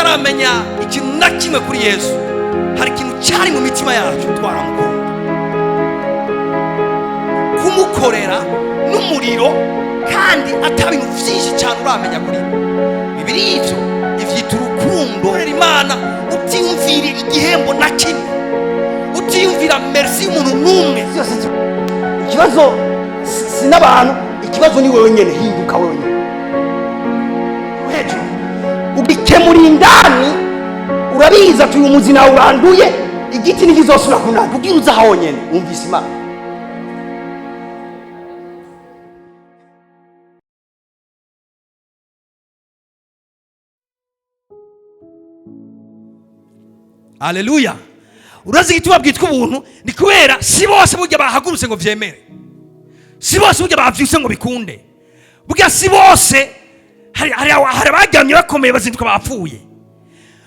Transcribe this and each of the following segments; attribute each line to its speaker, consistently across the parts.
Speaker 1: Tutaramenya ikintu na kimwe kuri Yesu, hari ikintu cyari mu mitima yacu, twaramukunda, kumukorera n'umuriro, kandi ata bintu byinshi cyane uramenya kuri we. Bibiri ivyo ivyita urukundo. Korera Imana utiyumvira igihembo na kimwe, utiyumvira merci y'umuntu n'umwe.
Speaker 2: Byose ikibazo si n'abantu, ikibazo ni wewe nyene. Hinduka wewe nyene hejuru, ugikemura indani. Urabizi ati uyu muzi nawe uranduye, igiti ntikizosubira kunanda. Ubwira uza honyene wumvise Imana.
Speaker 1: Haleluya! Urazi igituma bwitwa ubuntu? Ni kubera si bose burya bahagurutse ngo vyemere, si bose burya bavyutse ngo bikunde. Burya si bose, hari abaryamye bakomeye, bazinduka bapfuye.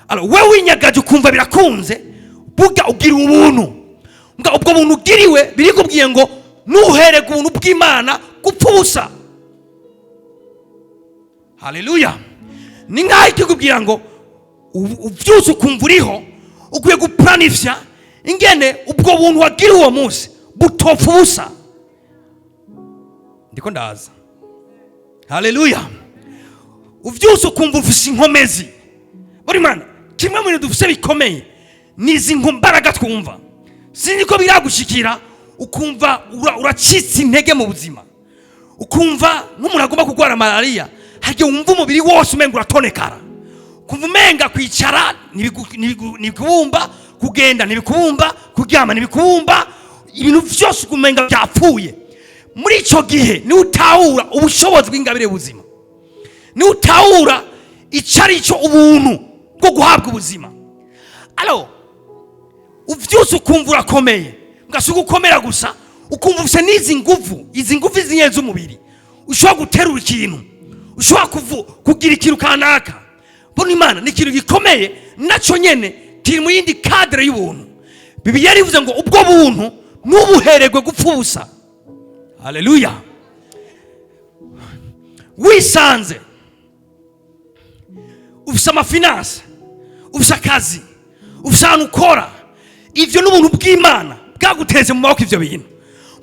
Speaker 1: Alors wewe winyagaje ukumva birakunze, burya ugira ubuntu. Mbwa ubwo buntu ugiriwe, birikubwiye ngo nuherega ubuntu bw'Imana gupfa ubusa. Haleluya! Ni nk'aho ikikubwira ngo uvyutse ukumva uriho, ukwiye guplanifya ingene ubwo buntu wagiriwe uwo munsi butopfa ubusa. Ndiko ndaza. Haleluya! Uvyutse ukumva ufise inkomezi. Buri mana, kimwe mu bintu dufise bikomeye ni izi mbaraga twumva. Sinzi ko biragushikira ukumva uracitse intege mu buzima, ukumva nk'umuntu agomba kurwara malariya. Hari igihe wumva umubiri wose umenga uratonekara, ukumva umenga kwicara ntibikubumba, kugenda ntibikubumba, kuryama ntibikubumba, ibintu byose ukumenga byapfuye. Muri icyo gihe niwe utahura ubushobozi bw'ingabire y'ubuzima, niwe utahura icyo ari cyo ubuntu bwo guhabwa ubuzima. Alors uvyutse ukumva urakomeye, ugasuka ukomera gusa, ukumva ufise n'izi nguvu, izi nguvu izi z'umubiri, ushobora guterura ikintu, ushobora kugira ikintu kanaka. Mbona Imana ni ikintu gikomeye, nacyo nyene kiri mu yindi cadre y'ubuntu. Bibiliya rivuze ngo ubwo buntu ntubuhererwe gupfa ubusa. Haleluya! Wisanze ufise ama finances, ufise akazi, ufise ahantu ukora, ivyo n'ubuntu bw'Imana bwaguteze mu maboko ivyo bintu.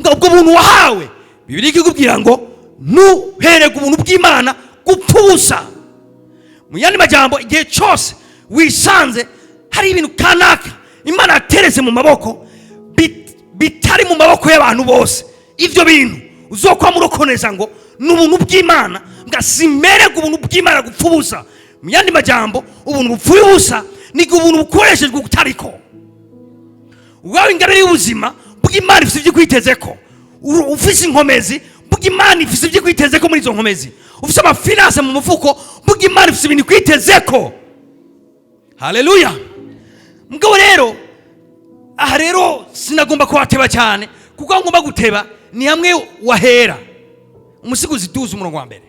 Speaker 1: Ngo ubwo buntu wahawe, Bibiliya ikikubwira ngo ntuhererwe ubuntu bw'Imana gupfa ubusa. Mu yandi majambo, igihe cyose wisanze hari ibintu kanaka Imana yateretse mu maboko bitari mu maboko y'abantu bose, ivyo bintu uzokwama urokoneza ngo ni ubuntu bw'Imana, nga simererwe ubuntu bw'Imana gupfa ubusa. Mu yandi majambo, ubuntu bupfuye ubusa ni igihe ubuntu bukoreshejwe kutariko. Ubwawe ingabire y'ubuzima bw'Imana ifise ibyo ikwitezeko. Ufise inkomezi, bw'Imana ifise ibyo ikwitezeko muri izo nkomezi. Ufise ama finances mu mufuko, bw'Imana ifise ibintu ikwitezeko. Haleluya! Mugabo rero aha rero sinagomba kuhateba cyane, kuko aho ngomba guteba ni hamwe wahera. Umusiguzi duze umurongo wa mbere.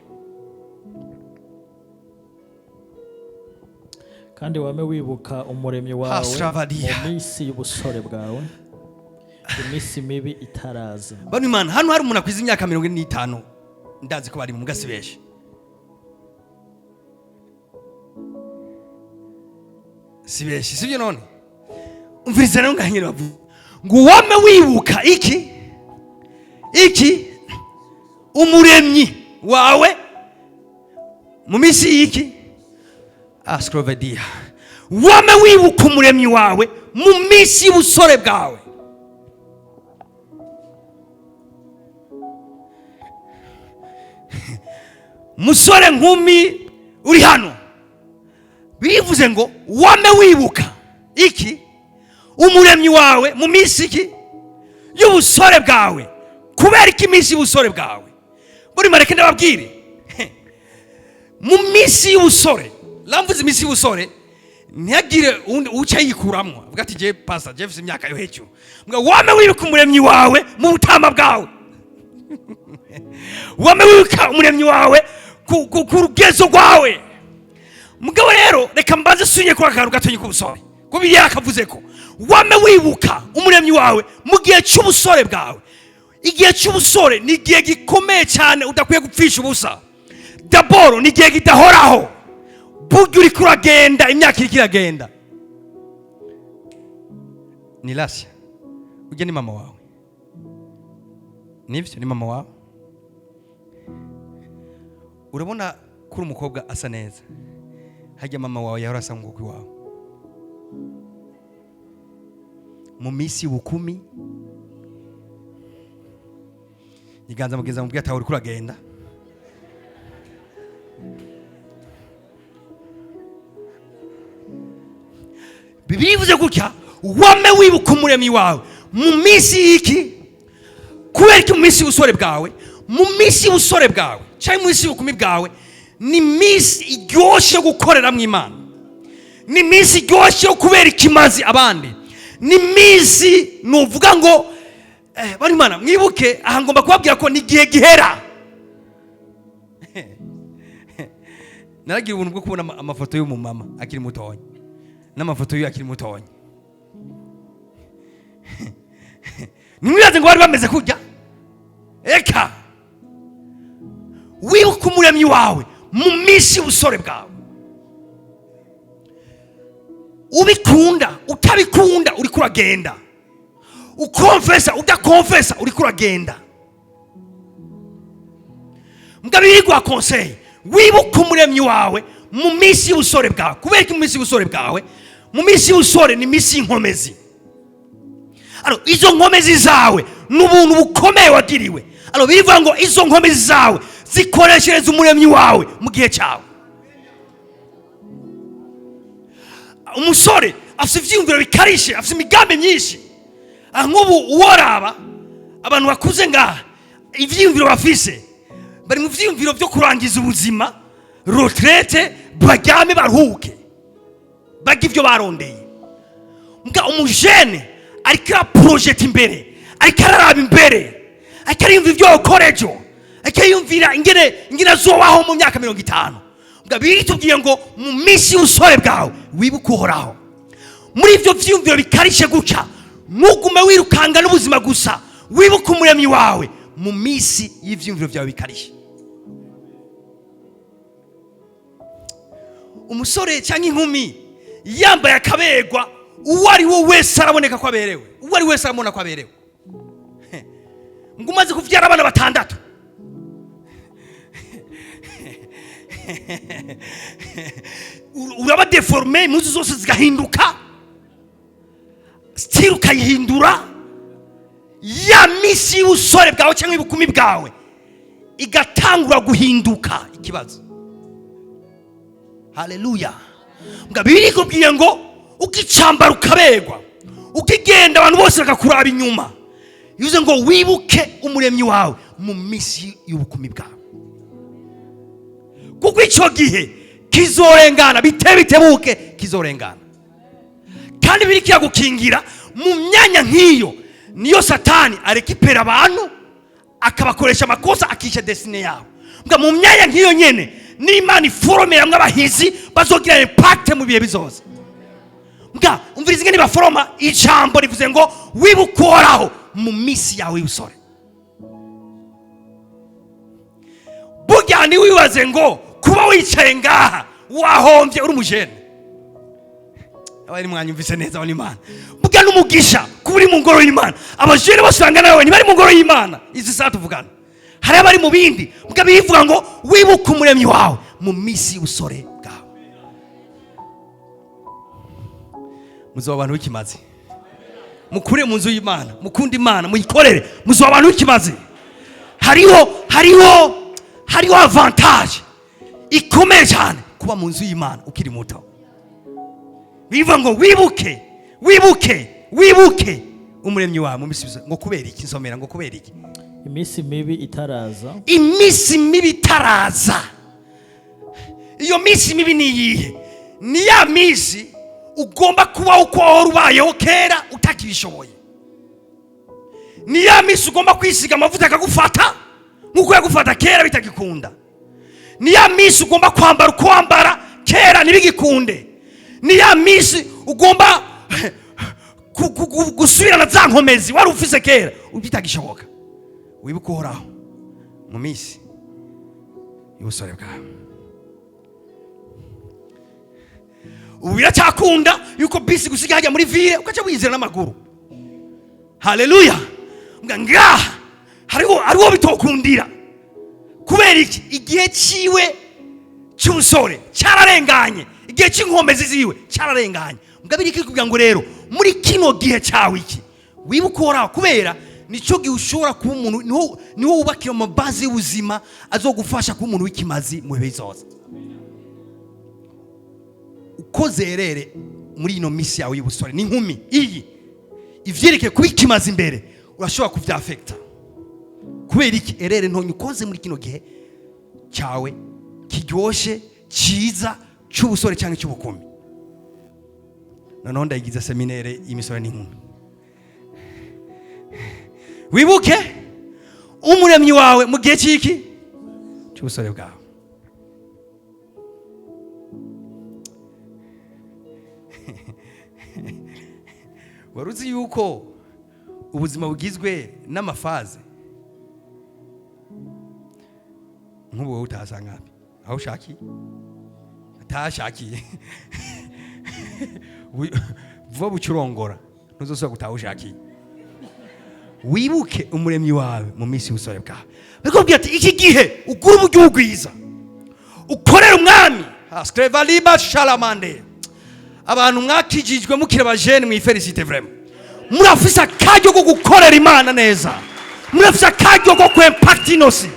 Speaker 3: Kandi wame wibuka Umuremyi wawe
Speaker 1: Hasravadiya.
Speaker 3: mu minsi y'ubusore bwawe, iminsi mibi itaraza.
Speaker 1: Bano Imana, hano hari umuntu akwiza imyaka 45, ndazi ko bari mu gasi benshi. Si benshi, sibyo? None umviriza rero ngahanyere, bavuga ngo wame wibuka iki? Iki? Umuremyi wawe mu minsi y'iki? Ascrovedia. Wame wibuka Umuremyi wawe mu minsi y'ubusore bwawe. Musore, nkumi uri hano, bivuze ngo wame wibuka iki? Umuremyi wawe mu minsi iki? Y'ubusore bwawe. Kubera iki iminsi y'ubusore bwawe? Buri mareke ndababwire, mu minsi y'ubusore, lamvuze iminsi y'ubusore, ntihagire uwundi uca yikuramwo avuga ati je pastor, je mfise imyaka yo hejuru. Mbwa wame wibuka Umuremyi wawe mu butama bwawe, wame wibuka Umuremyi wawe ku rugezo rwawe. Mugabo rero reka mbanze sunye kuri akantu gatonya k'ubusore, ko Bibiliya yakavuze ko wame wibuka Umuremyi wawe mu gihe cy'ubusore bwawe. Igihe cy'ubusore ni igihe gikomeye cyane udakwiye gupfisha ubusa. D'abord ni igihe kidahoraho. Burya uriko uragenda, imyaka iriko iragenda. Ni Lasha, ujya ni mama wawe? Nibyo, ni mama wawe. Urabona ko uri umukobwa asa neza. Hajya mama wawe yahora asa nk'uko iwawe mu minsi y'ubukumi. Iganza mugenza mubwiye atawe uriko uragenda. Bibiliya ivuze gutya: wame wibuka Umuremyi wawe mu minsi y'iki? Kubera iki? Mu minsi y'ubusore bwawe. Mu minsi y'ubusore bwawe cyangwa mu minsi y'ubukumi bwawe ni iminsi iryoshye yo gukoreramo Imana, ni iminsi iryoshye yo kubera ikimazi abandi, ni iminsi nuvuga ngo bari Imana. Mwibuke aha, ngomba kubabwira ko ni igihe gihera. Naragira ubuntu bwo kubona amafoto y'umumama akiri mutonya n'amafoto y'uyu akiri mutonya. Ntimwibaze ngo bari bameze kurya. Eka, wibuke Umuremyi wawe mu minsi y'ubusore bwawe. Ubikunda utabikunda, uriko uragenda. Ukonfesa udakonfesa, uriko uragenda. Mbwa birigwa conseil: wibuke Umuremyi wawe mu minsi y'ubusore bwawe. Kubera ko mu minsi y'ubusore bwawe, mu minsi y'ubusore ni iminsi y'inkomezi. Alors, izo nkomezi zawe ni ubuntu bukomeye wagiriwe. Alors, bivuga ngo izo nkomezi zawe zikoreshereza Umuremyi wawe mu gihe cyawe. Umusore afite ibyiyumviro bikarishe, afite imigambi myinshi. Aha nk'ubu uworaba abantu bakuze ngaha, ibyiyumviro bafise, bari mu byiyumviro byo kurangiza ubuzima, retraite, baryame baruhuke, barye ibyo barondeye. Mbwa umujene ariko araprojeta imbere, ariko araraba imbere, ariko ariyumva ibyo yakora ejo, ariko ariyumvira ingene azobaho mu myaka 50. Mbwa bitubwiye ngo mu minsi y'ubusore bwawe wibuke Uhoraho. Muri ibyo vyiyumviro bikarishe gutya, ntugume wirukanga n'ubuzima gusa, wibuke Umuremyi wawe mu minsi y'ivyiyumviro byawe bikarishe. Umusore cyangwa inkumi yambaye akaberwa, uwo ari we wese araboneka ko aberewe, uwo ari wese arabona ko aberewe. Ngo umaze kuvyara abana batandatu, uraba déformé, impuzu zose zigahinduka, style ukayihindura. Ya minsi y'ubusore bwawe cyangwa y'ubukumi bwawe igatangura guhinduka ikibazo. Haleluya! Mbwa Bibiliya ikubwiye ngo ukicambara ukaberwa, ukigenda abantu bose bakakuraba inyuma, bivuze ngo wibuke Umuremyi wawe mu minsi y'ubukumi bwawe, kuko icyo gihe kizorengana, bite bitebuke kizorengana. Kandi biri kiragukingira mu myanya nk'iyo niyo Satani arekipera abantu, akabakoresha amakosa, akisha destinée yabo. Mbwa mu myanya nk'iyo nyene n'Imana iforomeramwo abahizi bazogira impact mu bihe bizoza. Mbwa umviriza ingene baforoma. Ijambo rivuze ngo wibuke Uhoraho mu minsi yawe y'ubusore. Burya ntiwibaze ngo kuba wicaye ngaha wahombye uri umujene. Abari mwanyumvise neza, abari Imana, burya n'umugisha kuba uri mu ngoro y'Imana. Abajene bose bangana nawe ntibari mu ngoro y'Imana izi saha tuvugana, hari abari mu bindi. Mbwa bivuga ngo wibuke Umuremyi wawe mu minsi y'ubusore bwawe. Muzoba abantu b'ikimazi, mukure mu nzu y'Imana, mukunde Imana, muyikorere, muzoba abantu b'ikimazi. Hariho avantage ikomeye cyane kuba mu nzu y'Imana ukiri muto. Bivuga ngo wibuke, wibuke, wibuke Umuremyi wawe mu minsi y'ubusore. Ngo kubera iki? Nsomera ngo kubera iki?
Speaker 3: Iminsi mibi itaraza.
Speaker 1: Iminsi mibi itaraza. Iyo minsi mibi ni iyihe? Ni ya minsi ugomba kubaho uko wahora ubayeho kera utakibishoboye. Ni ya minsi ugomba kwisiga amavuta akagufata nk'uko yagufata kera bitagikunda. Ni ya minsi ugomba kwambara uko wambara kera ntibigikunde. Ni ya minsi ugomba gusubirana za nkomezi wari ufise kera bitagishoboka. Wibuke Uhoraho mu minsi y'ubusore bwawe. Ubu biracyakunda yuko bisi gusiga hajya muri ville, ukaca wizera n'amaguru. Haleluya! Mbwa ngaha hariho bitokundira. Kubera iki? Igihe ciwe cy'ubusore cyararenganye, igihe cy'inkomezi ziwe cyararenganye. Mbwa biri kugira ngo rero muri kino gihe cyawe iki wibuke Uhoraho, kubera nicyo gihe ushobora kuba umuntu, niho wubakira amabazi y'ubuzima azogufasha kuba umuntu w'ikimazi mu bihe bizoza. Ukoze erere muri ino misi yawe y'ubusore n'inkumi, iyi ivyerekeye kuba ikimazi imbere urashobora kuvyafekta. Kubera iki? Erere ntonyi ukoze muri kino gihe cyawe kiryoshe, cyiza, cy'ubusore cyangwa cy'ubukumi. Noneho ndayigize séminaire y'imisore n'inkumi. Wibuke Umuremyi wawe mu gihe cy'iki? Cy'ubusore bwawe. Wari uzi yuko ubuzima bugizwe n'ama phases? Nk'ubu wowe utahasanga ngapi aho ushakiye, atashakiye vuba bucurongora, ntuzosubira gutaha ushakiye. Wibuke Umuremyi wawe mu minsi y'ubusore bwawe. Barikubwira ati iki gihe ugura uburyo bwiza, ukorere Umwami. Skrevaliba shalamande. Abantu mwakijijwe mukiri abajene, mwifelicite vraiment. Murafise akaryo ko gukorera Imana neza, murafise akaryo ko kwempakta inosi,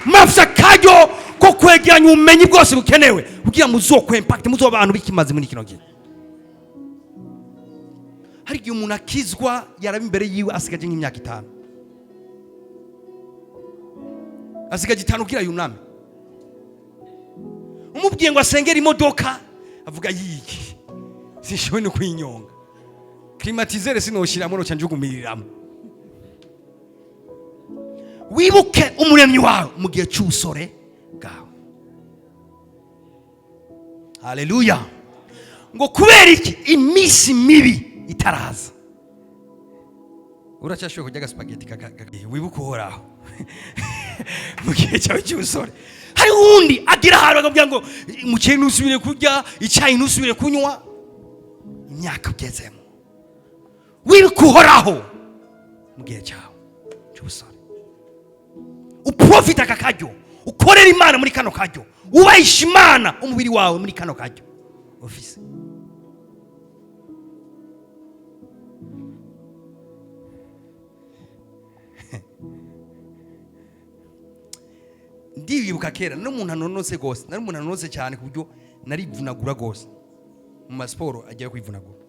Speaker 1: murafise akaryo ko kwegeranya ubumenyi bwose bukenewe kugira muzokwempakte, muzoba abantu b'ikimazi muri kino gihe. Hari igihe umuntu akizwa, yaraba imbere yiwe asigaje nk'imyaka 5, asigaje 5 kugira yuname. Umubwiye ngo asengere imodoka, avuga yiki? Sinshoboye no kuyinyonga, climatiseur sinoshyiramo, noca njugumiriramo. Wibuke Umuremyi wawe mu gihe cy'ubusore bwawe. Haleluya! Ngo kubera iki? Iminsi mibi itaraza. Uracyashoboye kurya agasupageti. Wibuke Uhoraho mu gihe cyawe cy'ubusore. Hari uwundi agira ahantu akabwira ngo umuceri ntusubire kurya, icyayi ntusubire kunywa. Imyaka ugezemo, wibuke Uhoraho mu gihe cyawe cy'ubusore, uprofita aka karyo, ukorera Imana muri kano karyo, wubahisha Imana umubiri wawe muri kano karyo ufise. Ndibuka kera n'umuntu anonotse rwose, nari umuntu anonotse cyane ku buryo narivunagura rwose mu masiporo agiye kwivunagura.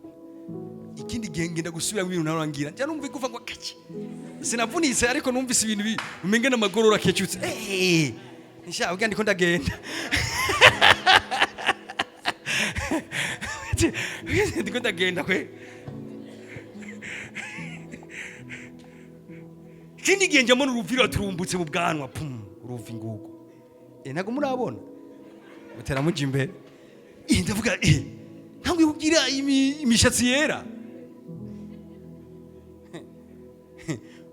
Speaker 1: Ikindi gihe ngenda gusubira mu bintu narangira, njya numva igufa ngo kake. Sinavunitse, ariko numvise ibintu umenga n'amagorora akecutse. Eh, nisha ubwo ndiko ndagenda, ndiko ndagenda kwe. Ikindi gihe njya mbona uruvi ruraturumbutse mu bwanwa, pum, uruvi nguko. Eh, ntabwo murabona butera muja imbere. Eh, ndavuga, eh, ntabwo ugira imishatsi yera.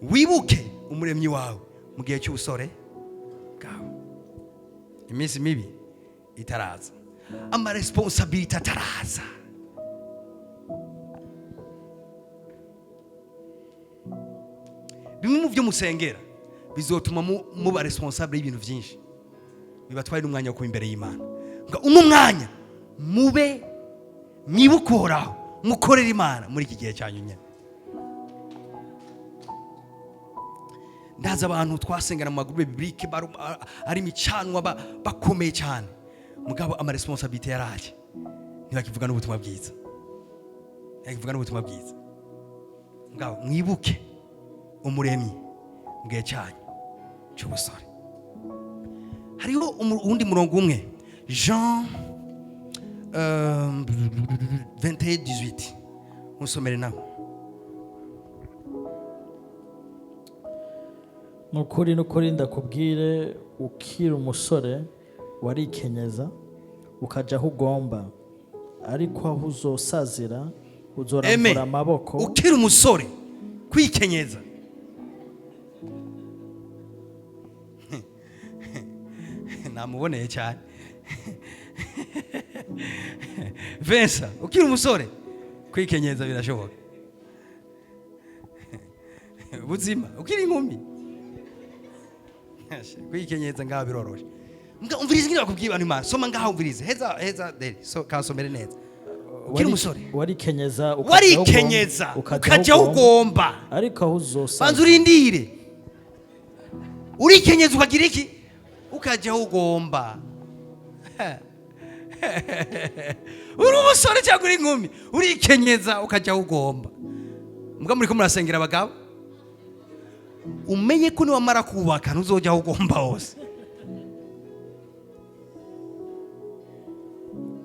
Speaker 1: Wibuke Umuremyi wawe mu gihe cy'ubusore bwawe, iminsi mibi itaraza, ama responsabilités ataraza. Bimwe mu byo musengera bizotuma muba responsable y'ibintu byinshi, bibatware n'umwanya wo kuba imbere y'Imana. Ngo uno mwanya mube mwibuke Uhoraho, mukorere Imana muri iki gihe cyanyu nyine. Ndazi abantu twasengana mu ma groupes bibliques ari imicanwa, bakomeye cyane, mugabo ama responsabilités yaraje, ntibakivuga n'ubutumwa bwiza, ntibakivuga n'ubutumwa bwiza. Mugabo mwibuke Umuremyi mu gihe cyanyu cy'ubusore. Hariho uwundi murongo umwe, Jean 21 18, musomere nawe.
Speaker 3: Ni ukuri, n'ukuri, ndakubwire, ukiri umusore warikenyeza ukaja aho ugomba, ariko aho uzosazira
Speaker 1: Eme.
Speaker 3: uzorambura amaboko.
Speaker 1: Ukiri umusore kwikenyeza. Namuboneye cyane. Vincent, ukiri umusore kwikenyeza birashoboka. Buzima, ukiri inkumi kwikenyeza ngaho biroroshe. Mbwa umvirize ingene bakubwiye abantu Imana. Soma ngaho, umvirize. Heza heza deri. So kansomere neza. Ukiri umusore.
Speaker 3: Warikenyeza ukajya aho
Speaker 1: Warikenyeza
Speaker 3: ukajya
Speaker 1: ukajya
Speaker 3: aho
Speaker 1: aho ugomba.
Speaker 3: Ariko aho uzosaza
Speaker 1: Banza urindire. Urikenyeza ukagira iki? Ukajya aho ugomba. Uri umusore cyangwa uri inkumi, urikenyeza ukajya aho ugomba. Mbwa muri ko murasengera abagabo, umenye ko niwamara kubaka ntuzojya aho ugomba hose.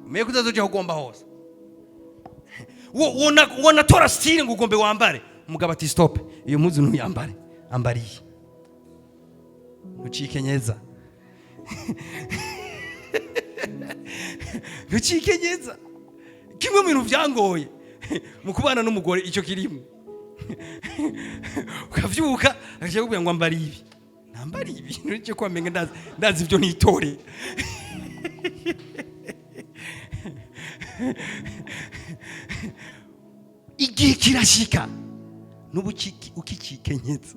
Speaker 1: Umenye ko utazojya aho ugomba hose. Wona tora style ngo ugombe wambare, umugabo ati: "Stop, iyo mpuzu ntuyambare, ambariye." Ntucikenyeza, ntucikenyeza. Kimwe mu bintu byangoye mu kubana n'umugore, icyo kirimo. Ukavyuka akajya kubwira ngo ambara ibi, nambara ibi, nicyo kwamenga ndazi ibyo nitoreye. Igihe kirashika n'ubu ukikikenyeza,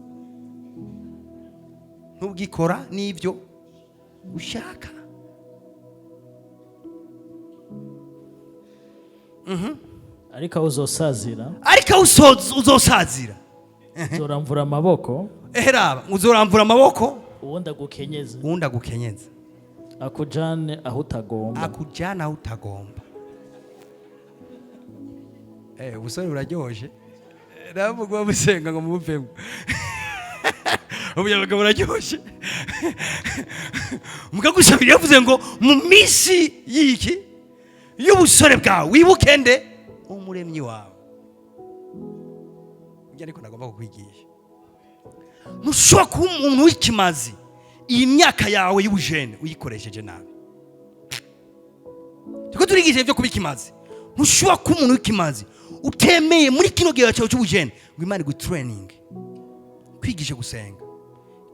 Speaker 1: ntubwikora n'ibyo ushaka.
Speaker 3: Ariko aho uzosazira
Speaker 1: Ariko aho uzosazira,
Speaker 3: uzoramvura amaboko,
Speaker 1: eheraba uzoramvura amaboko,
Speaker 3: uwundi agukenyeze,
Speaker 1: uwundi agukenyeze,
Speaker 3: akujane aho utagomba.
Speaker 1: Akujyana aho utagomba. Ubusore buraryoshe. Navuga musenga ngo mubuvemo. Ubuyabaga buraryoshe. Mukagusabira yavuze ngo mu minsi y'iki y'ubusore bwawe wibuke nde? Umuremyi wawe. Ibyo ariko nagomba kukwigisha, ntushobora kuba umuntu w'ikimazi iyi myaka yawe y'ubujene uyikoresheje nabi. Turiko turigisha ibyo kuba ikimazi. Ntushobora kuba umuntu w'ikimazi utemeye muri kino gihe cyawe cy'ubujene ngo Imana igutraining, kwigishe gusenga,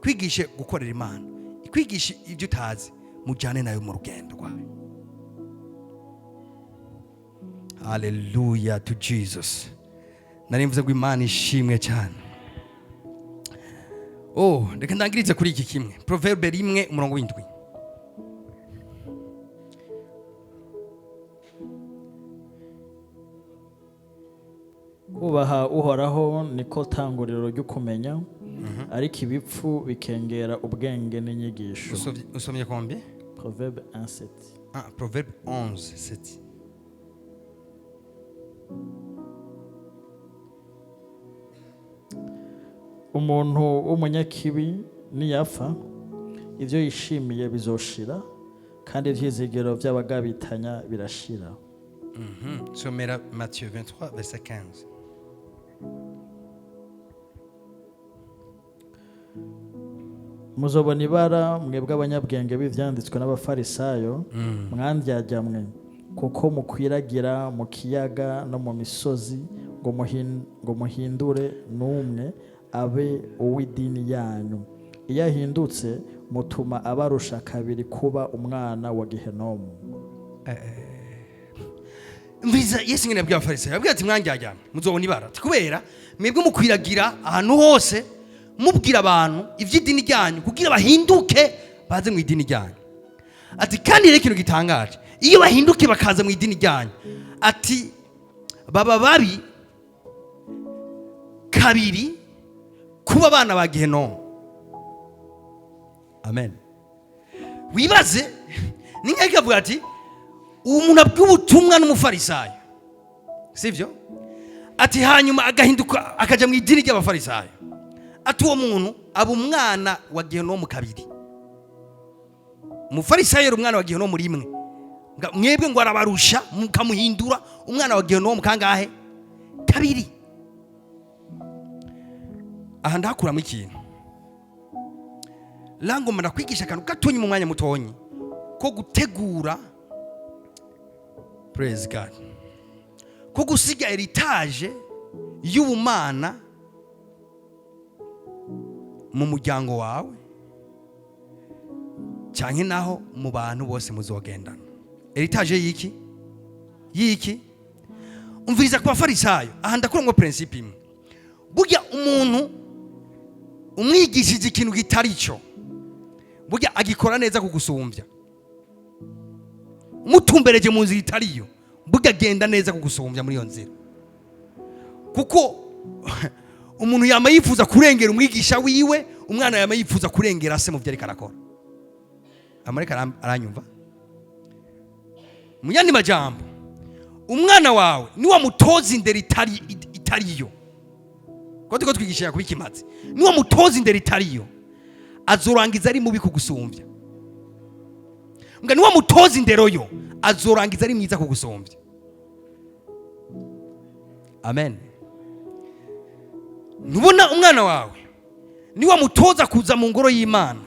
Speaker 1: kwigishe gukorera Imana, kwigishe ibyo utazi, mujyane nayo mu rugendo rwawe. Haleluya to Jesus. Nari mvuze ngo Imana ishimwe cyane. Oh, reka ndangirize kuri iki kimwe. Proverbe 1 umurongo w'7.
Speaker 3: Kubaha Uhoraho niko tanguriro ry'ukumenya, ariko ibipfu bikengera ubwenge n'inyigisho.
Speaker 1: Usomye combien?
Speaker 3: Proverbe 1:7.
Speaker 1: Ah, Proverbe 11 7.
Speaker 3: Umuntu w'umunyakibi niyapfa, ibyo yishimiye bizoshira, kandi ibyizigiro by'abagabitanya birashira.
Speaker 1: Somera Matthieu 23 verset 15.
Speaker 3: Muzobona ibara mwebwe abanyabwenge b'ivyanditswe n'Abafarisayo, mwandyajyamwe, kuko mukwiragira mu kiyaga no mu misozi ngo muhindure n'umwe abe uw'idini yanyu. Iyo ahindutse, mutuma abarusha kabiri kuba umwana wa Gehenomu.
Speaker 1: Mviza Yesu ngene yabwiye Abafarisayo, yabwiye ati: "Mwandyajyamwe, muzobona ibara." Ati: "Kubera mwebwe mukwiragira ahantu hose mubwira abantu iby'idini ryanyu kugira bahinduke baze mu idini ryanyu." Ati: "Kandi rero ikintu gitangaje, iyo bahinduke bakaza mu idini ryanyu," ati, "baba babi kabiri kuba abana ba Gehenomu." Amen. Wibaze ni nk'aho avuga ati uwo muntu abwiye ubutumwa n'Umufarisayo, sibyo? Ati hanyuma agahinduka akajya mu idini ry'Abafarisayo, ati uwo muntu aba umwana wa Gehenomu kabiri. Umufarisayo yari umwana wa Gehenomu rimwe. Mwebwe ngo arabarusha mukamuhindura umwana wa Gehenomu kangahe? Kabiri. Aha ndahakuramo ikintu. Langoma ndakwigisha akantu gatonyi mu mwanya mutonyi ko gutegura, praise God, ko gusiga héritage y'ubumana mu muryango wawe. Canke naho mu bantu bose muzogendana. Héritage yiki? Yiki? Umviriza, ku Bafarisayo aha ndakuramwo principe imwe. Burya umuntu umwigishije ikintu kitari cyo, burya agikora neza kugusumbya. Umutumbereje mu nzira itariyo, burya agenda neza kugusumbya muri iyo nzira, kuko umuntu yama yifuza kurengera umwigisha wiwe. Umwana yama yifuza kurengera se mu byo ariko arakora. Amareka aranyumva. Mu yandi majambo, umwana wawe niwamutoza indero itari itariyo, ko turiko twigisha kuba ikimazi, niwamutoza indero itariyo, azorangiza ari mubi kugusumbya. Mbwa niwamutoza indero yo, azorangiza ari mwiza kugusumbya. Amen. Ntubona umwana wawe niwamutoza kuza mu ngoro y'Imana,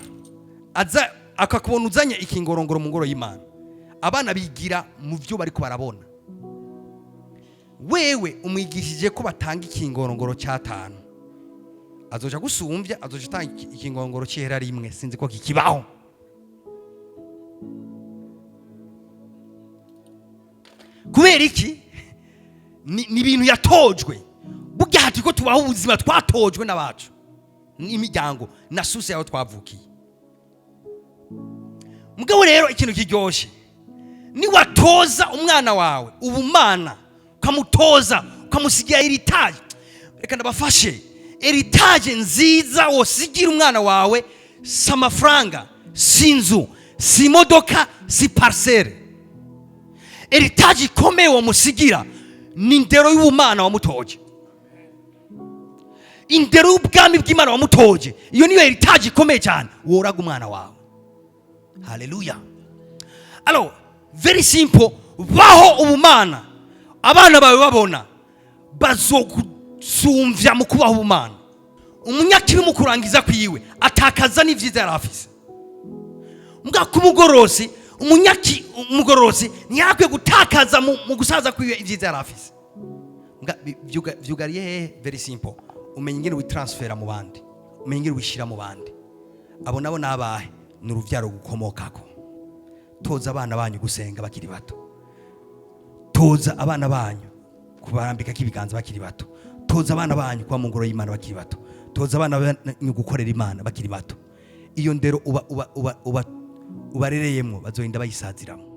Speaker 1: aza akakubona uzanye ikingorongoro mu ngoro y'Imana. Abana bigira mu byo bariko barabona. Wewe umwigishije ko batanga ikingorongoro cy'atanu, azoja gusumbya, azoja atanga ikingorongoro cy'ihera rimwe. Sinzi ko kikibaho. Kubera iki? Ni ibintu yatojwe. Burya hati ko tubaho ubuzima twatojwe n'abacu n'imiryango na source yaho twavukiye. Mugabo rero ikintu kiryoshye, niwatoza umwana wawe ubumana, ukamutoza, ukamusigira héritage. Reka ndabafashe. Héritage nziza wosigira umwana wawe si amafaranga, si inzu, si imodoka, si parcelle. Héritage ikomeye wamusigira ni indero y'ubumana wamutoje, indero y'ubwami bw'Imana wamutoje. Iyo niyo héritage ikomeye cyane woraga umwana wawe. Haleluya. Alors, very simple: baho ubumana, abana bawe babona bazogusumvya mu kubaho ubumana. Umunyakibi mu kurangiza kwiwe atakaza n'ivyiza yari afise. Mbwa kumugorosi, umunyaki umugorosi ntiyakwiye gutakaza mu gusaza kwiwe ivyiza yari afise. Mbwa vyugariye hehe? Very simple: umenya ingene witransfera mu bandi, umenya ingene wishira mu bandi. Abo nabo nabahe? Ni uruvyaro gukomokako. Toza abana banyu gusenga bakiri bato. Toza abana banyu kubarambikako ibiganza bakiri bato. Toza abana banyu kuba mu ngoro y'Imana bakiri bato. Toza abana banyu gukorera Imana bakiri bato. Iyo ndero uba uba uba uba ubarereyemwo, bazorinda bayisaziramo.